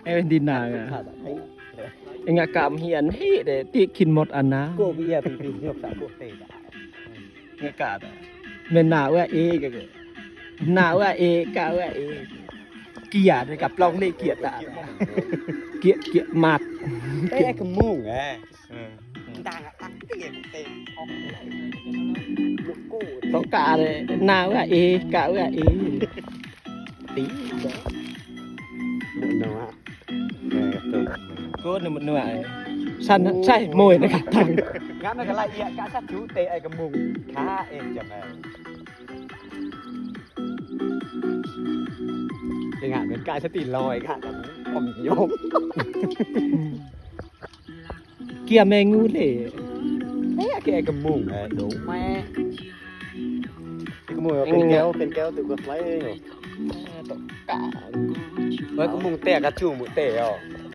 ເອີ ດີນາ ເອງກະມາຮຽນເຮັດເດ້ ຕິກິນໝົດອັນນາ ໂກເບຍ ປີປີຍົກສາໂກເຕ ເງກາດ ແມ່ນໜ້າເອື້ອເອ ໜ້າເອື້ອເອ ກະເອື້ອເອ ກຽດກັບລອງເລກຽດຕາ ກຽດ ກຽດມັດ ເອກະມຸງເອ ເອີ ຕ່າງກັນ ເຕະ ເຕະອອກ ໂກ ໂຕກາເລີຍ ໜ້າເອື້ອເອ ກະເອື້ອເອ ຕີ ໂກນະ ໂກນະ ສັນໃສ່ໂມຍນະກະຕັງ ງານນັ້ນກະລະອຽດກະສັດຈຸເຕະໄອ້ກະມຸງ ຂາເອງຈະແມ່ນ ເປັນງານເປັນກາຍສະຕີລອຍ ງານຂອງໂຍມ ເກຍແມງູເຫຼ ເຕະແກກະມຸງ ເອີ ໂດແມ່ ກະມຸງເປັນແກ້ວ ເປັນແກ້ວ ຕຸກໄປ ເອີ ກະມຸງແຕກກະຈູໝູເຕະເອົາ